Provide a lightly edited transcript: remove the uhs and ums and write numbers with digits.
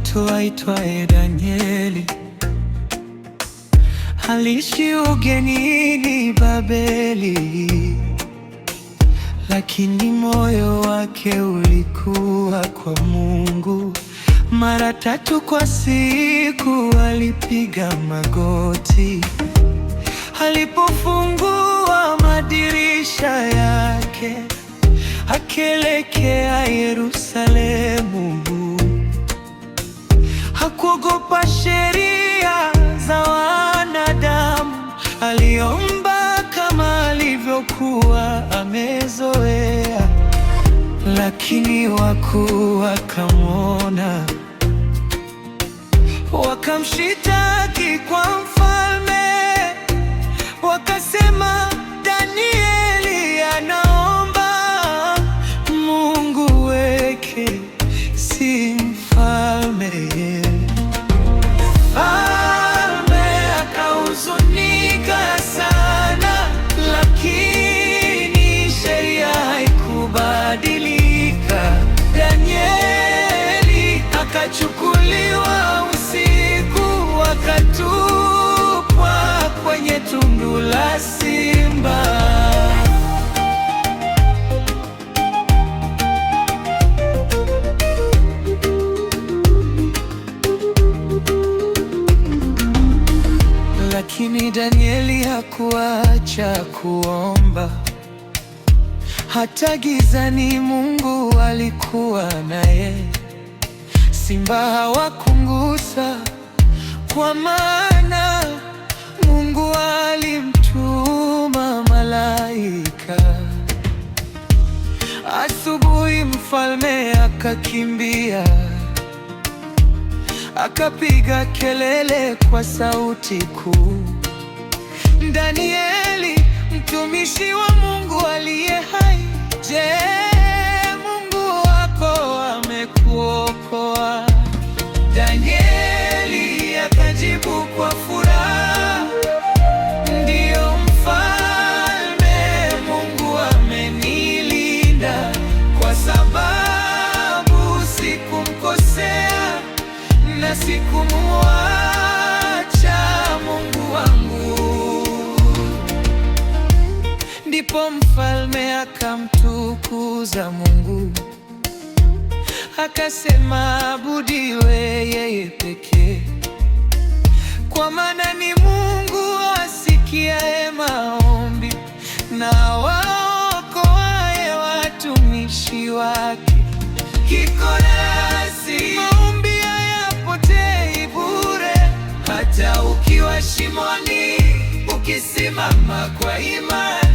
Mtu aitwaye Danieli aliishi ugenini Babeli, lakini moyo wake ulikuwa kwa Mungu. Mara tatu kwa siku alipiga magoti, alipofungua madirisha yake akielekea Yerusalemu. Hakuogopa sheria za wanadamu, aliomba kama alivyokuwa amezoea. Lakini wakuu wakamwona, wakamshitaki kwa mfalme, wakasema, Danieli anaomba Mungu wake, si mfalme. Mfalme akahuzunika sana, lakini sheria haikubadilika. Danieli akachukuliwa usiku, akatupwa kwenye tundu la simba. Lakini Danieli hakuacha kuomba, hata gizani Mungu alikuwa naye. Simba hawakumgusa, kwa maana Mungu alimtuma malaika. Asubuhi mfalme akakimbia, akapiga kelele kwa sauti kuu, Danieli, mtumishi wa Mungu aliye hai, je, Mungu wako amekuokoa? Danieli akajibu kwa furaha, ndiyo mfalme, Mungu amenilinda kwa sababu sikumkosea na sikumuacha Mungu wangu. Ndipo mfalme akamtukuza Mungu, akasema, abudiwe yeye pekee, kwa maana ni Mungu asikiaye maombi na waokoaye watumishi wake. Kikorasi, maombi hayapotei bure, hata ukiwa shimoni, ukisimama kwa imani.